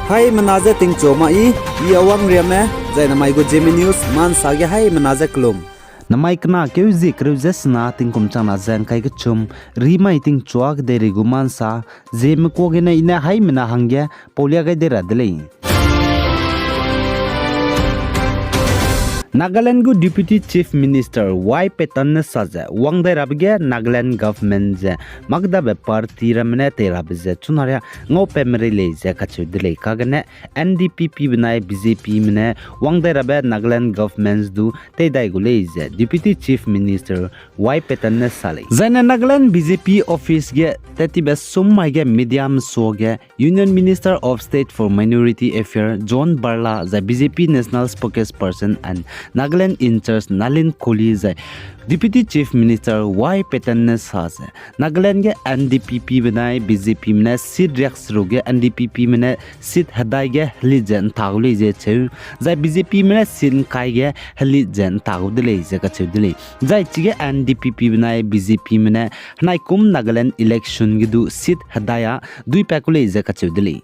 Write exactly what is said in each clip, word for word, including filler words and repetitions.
Haimena je tingchu ma i, i Awang Riame, zai namai gu Zeme News ma nsa ge haimena je kelum. Namai kena keu zie kereu ze sena tingkum changna ze ngkai kechum, rimai tingchua kedeirei gu ma nsa, Zeme kua gene i ne haimena hangge paulia gai dei ra de lei. Nagaland gu Deputy Chief Minister Y Patton ne sa ze, wang dai rabe ge Nagaland government ze makdabe party ramme ne tei rabe ze chuna ria ngaupat merei lei ze kacheu de lei. Kagene N D P P benai B J P me ne wang dai rabe Nagaland governments du tei dai gu lei ze Deputy Chief Minister Y Patton ne sa lei. Zaine Nagaland B J P office ge tat tibe sum mai ge media mesuage Union Minister of State for Minority Affairs John Barla zai B J P National Spokesperson and Nagaland in-charge Nalin Kohli zai Deputy Chief Minister Y Patton ne sa ze, Nagaland ge N D P P benai B J P me ne seat riakseruk ge N D P P me ne seat hedai ge helit ze nta gu lei ze cheu, zai B J P me ne seat ngkai ge helit ze nta gu de lei ze kacheu de lei. Zai chige N D P P benai B J P me ne henai kum Nagaland election ge du seat hedai a duipat gu lei ze kacheu de lei.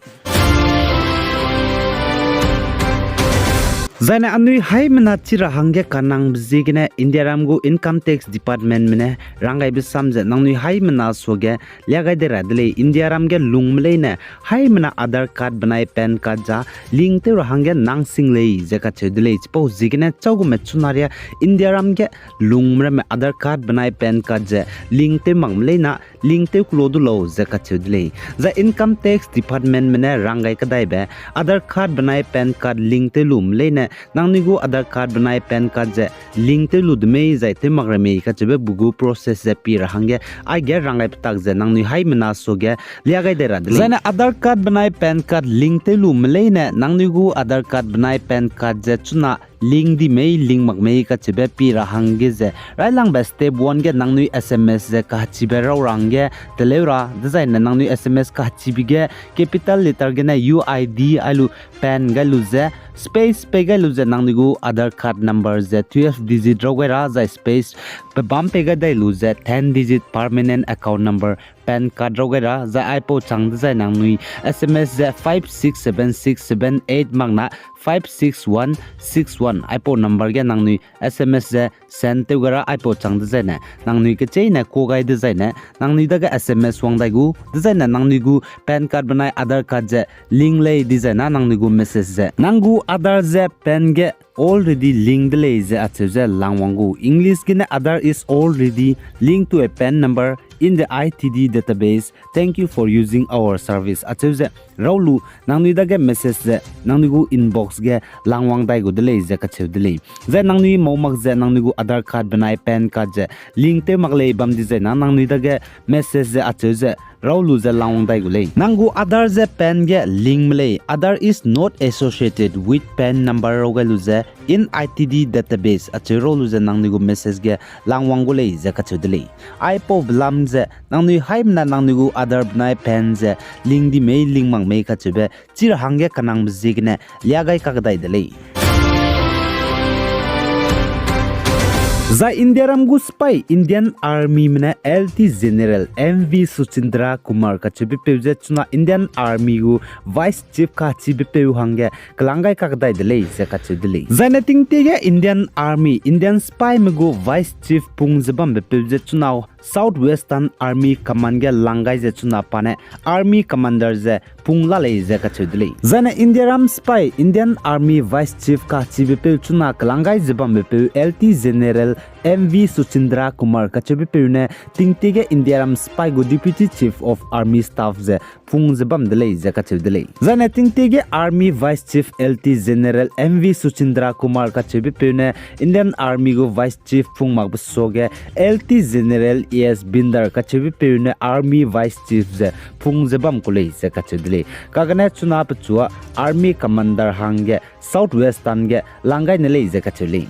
Zaine anui haimena chi ra hangge kanangbe ziegene Indiaram gu Income Tax Department me ne ranggaibe sam ze nangnui haimena suage lia gai dei ra de lei. Indiaram ge lungme leine haimena Aadhaar card benai PAN card ja link tew ra hangge nang sing lei ze kacheu de lei. Chipau ziegene chaugume chuna ria Indiaram ge lungme ramme Aadhaar card benai PAN card ze link tew makme leina link tew kelo du lau ze kacheu de lei. Zai Income Tax Department me ne ranggai kadaibe Aadhaar card benai PAN card link tew lume leine nangnui gu Aadhaar card benai PAN card ze link tew lu de mei zai tew mak ra mei kacheube bu gu process ze pi ra hangge aige ranggai petak ze nangnui haimena suage lia gai dei ra de lei. Zaine Aadhaar card benai PAN card link tew lume leine nangnui gu Aadhaar card benai PAN card ze chuna link di mei, link mak mei kacheube pi ra hangge ze railangbe step one ge nangnui S M S ze kahechibe rau ra hangge teleu ra, dezaine nangnui S M S kahechibe ge capital letter gene U I D ai lu PAN gai lu ze space pei gai lu ze nangnui gu Aadhaar card number ze twelve digit rau gai ra, zai space pebâm pei gai dai lu ze ten digit permanent account number PAN card rau gai ra, zai aipau chang dezai nangnui S M S ze five six seven six seven eight makna five six one six one aipau number ge nangnui S M S ze send tew gai ra, aipau chang dezaine nangnui kecheîne kua gai dezaine nangnui dage S M S wang dai gu, dezaine nangnui gu PAN card benai Aadhaar card ze link lei dizai na nangnui gu message ze nang gu Aadhaar ze PAN ge already link de lei ze acheu ze langwang gu. English gene Aadhaar is already linked to a PAN number in the I T D database. Thank you for using our service acheu ze rau lu nangnui dage message ze nangnui gu inbox ge langwang dai gu de lei ze kacheu de lei. Zai nangnui mau mak ze nangnui gu Aadhaar card benai PAN card ze link tew mak lei bam dizai na nangnui dage message ze acheu ze rau lu ze langwang dai gu lei. Nang gu Aadhaar ze PAN ge link me lei, Aadhaar is not associated with PAN number rau gai lu ze in I T D database acheu rau lu ze nangnui gu message ge langwang gu lei ze kacheu de lei. Aipau belam ze nangnui haimena nangnui gu Aadhaar benai PAN ze link di mei, link mak mei kacheube chi ra hangge kanangbe ziegene lia gai kakdai de lei. Zai Indiaram gu sipai Indian Army me ne L T General M V Suchindra Kumar kacheubepeu ze chuna Indian Army gu Vice Chief kachibepeu hangge kelang gai kakdai de lei ze kacheu de lei. Zaine tingtie ge Indian Army, Indian sipaime gu Vice Chief pung ze bambepeu ze chuna South Western Army Command ge lang gai ze chuna pa ne Army Commander ze pung la lei ze kacheu de lei. Zaine Indiaram sipai Indian Army Vice Chief kachibepeu chuna kelang gai ze bambepeu L T General M V Suchindra Kumar kacheubepeu ne tingtie ge Indiaram sipai gu Deputy Chief of Army Staff ze pung ze bam de lei ze kacheu de lei. Zaine tingtie ge Army Vice Chief L T General M V Suchindra Kumar kacheubepeu ne Indian Army gu Vice Chief pung makbe suage L T General E S Bindar kacheubepeu ne Army Vice Chief ze pung ze bam ku lei ze kacheu de lei. Kagane chuna pechua Army Commander hangge South Western ge lang gai ne lei ze kacheu lei.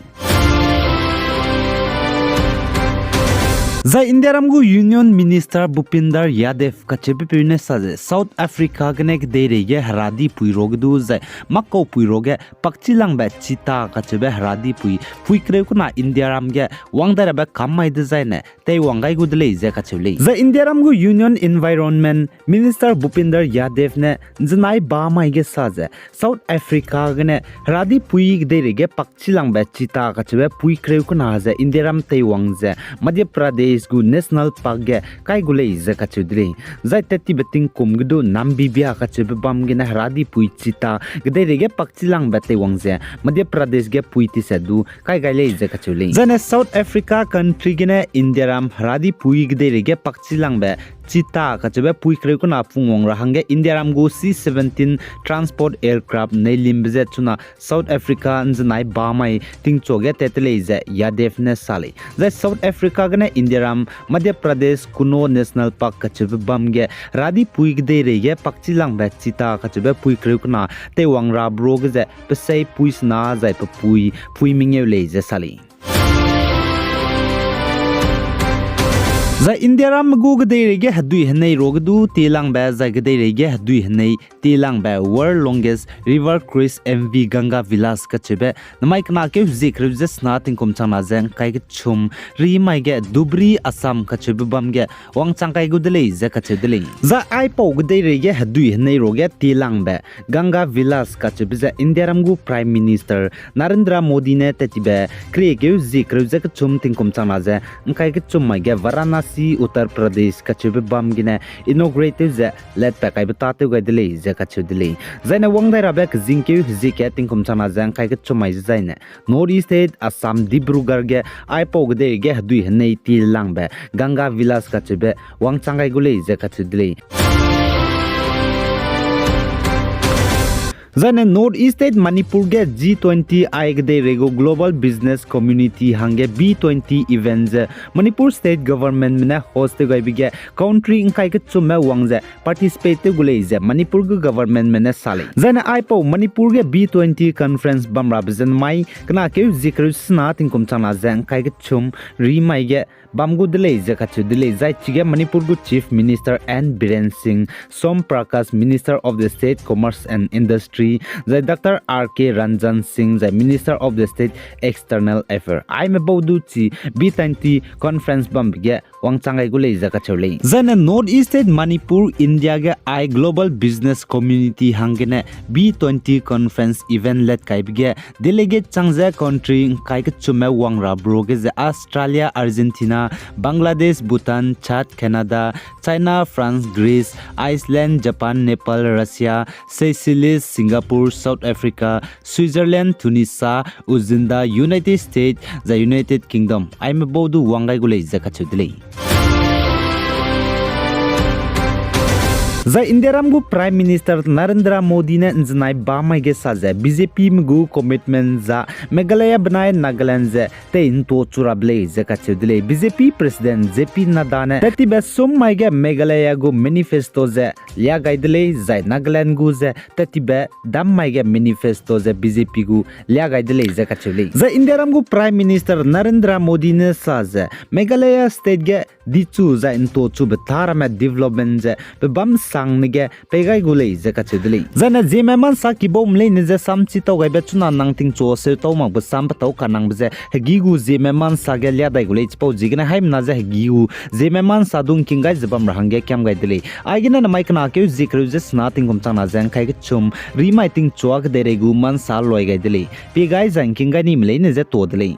Zai Indiaram gu Union Minister Bhupinder Yadav kacheubepeu ne sa ze South Africa gene kedeirei ge heradipui ruage du zai makaupui ruage pakchilangbe cheetah kacheube heradipui pui kereu kena Indiaram ge wang dai rabe kam mai dezaine teiwang gai gu de lei ze kacheu lei. Zai Indiaram gu Union Environment Minister Bhupinder Yadav ne nzenai ba mai ge sa ze South Africa gene heradipui kedeirei ge pakchilangbe cheetah kacheube pui kereu kena ze Indiaram teiwang ze Madhya Pradesh gu National Park ge kai gu lei ze kacheu de lei. Zai tettibe tingkum ge du Nambibia kacheube bam gene heradipui cheetah kedeirei ge pakchilangbe teiwang ze Madhya Pradesh ge pui tise du kai gai lei ze kacheu lei. Zaine South Africa country gene Indiaram heradipui kedeirei ge pakchilangbe cheetah kacheube pui kereu kena pungwang ra hangge Indiaram gu C seventeen transport aircraft neilimbe ze chuna South Africa nzenai ba mai tingchu ge tat te lei ze Yadav ne sa lei. Zai South Africa gene Indiaram Madhya Pradesh Kuno National Park kacheube bam ge heradipui kedeirei ge pakchilangbe cheetah kacheube pui kereu kena teiwang rabe ruage ze pesei pui sena zai pepui pui mengeu lei ze sa lei. Zai Indiaram gu kedeirei ge hedui henei ruage du tielangbe zai kedeirei ge hedui henei tielangbe World Longest River Cruise M V Ganga Vilas kacheube namai kena keu hezie kereu ze sena tingkum changna ze ngkai kechum rimai ge Dhubri, Assam kacheube bam ge wangchang kai gu de lei ze kacheu de lei. Zai aipau kedeirei ge hedui henei ruage tielangbe Ganga Vilas kacheube ze Indiaram gu Prime Minister Narendra Modi ne tettibe keriekeu hezie kereu ze kechum tingkum changna ze ngkai kechum mai ge Varanasi, Uttar Pradesh kacheube bam gene inaugurate tew ze letpat kaibe tâtew gai de lei ze kacheu de lei. Zaine wang dai rabe kezingkeu hezie kat tingkum changna ze ngkai kechum mai ze zaine North East State Assam Dibrugarh ge aipau kedeirei ge hedui henei tielangbe Ganga Vilas kacheube wangchang gai gu lei ze kacheu de lei. Zaine North East State Manipur ge G twenty ai kedeirei gu Global Business Community hangge B twenty event ze Manipur State Governmentme ne host tew gaibe ge country ngkai kechumme wang ze participate tew gu lei ze Manipur gu governmentme ne sa lei. Zaine aipau Manipur ge B twenty conference bamrabe ze namai kena keu hezie kereu sena tingkum changna ze ngkai kechum rimai ge bam gu de lei ze kacheu de lei. Zai chige Manipur gu Chief Minister N Biren Singh, Som Prakash, Minister of the State Commerce and Industry, zai Doctor R K Ranjan Singh, zai Minister of the State External Affair, aime bau du chi B twenty conference bambe ge wangchang gai gu lei ze kacheu lei. Zaine North East State Manipur India ge ai Global Business Community hanggene B twenty conference event let kaibe ge delegate chang ze country ngkai kechumme wang rabe ruage ze Australia, Argentina, Bangladesh, Bhutan, Chad, Canada, China, France, Greece, Iceland, Japan, Nepal, Russia, Seychelles, Singapore, South Africa, Switzerland, Tunisia, Uganda, United States, zai United Kingdom, aime bau du wang gai gu lei ze kacheu de lei. Zai Indiaram gu Prime Minister Narendra Modi ne nzenai ba mai ge sa ze B J Pme gu commitment za Meghalaya benai Nagaland ze tei nto chu rabe lei ze kacheu de lei. B J P President J P Nadda ne tettibe sum mai ge Meghalaya gu manifesto ze lia gai de lei, zai Nagaland gu ze tettibe dam mai ge manifesto ze B J P gu lia gai de lei ze kacheu lei. Zai Indiaram gu Prime Minister Narendra Modi ne sa ze Meghalaya State ge dichu zai nto chube tâ ramme development ze pebâm sangne ge pei gai gu lei ze kacheu de lei. Zaine Zeme mansa kibaume leine ze samchi tau gaibe chuna nang tingchu seu tau makbe sam petâu kanangbe ze hegî gu Zeme mansa ge lia dai gu lei. Chipau ziegene haimena ze hegî gu Zeme mansa du ngking gai ze bam ra hangge kiam gai de lei. Aigene namai kena keu zie kereu ze sena tingkum changna ze ngkai kechum rimai tingchua kedeirei gu mansa loi gai de lei. Pie gai zai ngking gai nime leine ze tuâ de lei.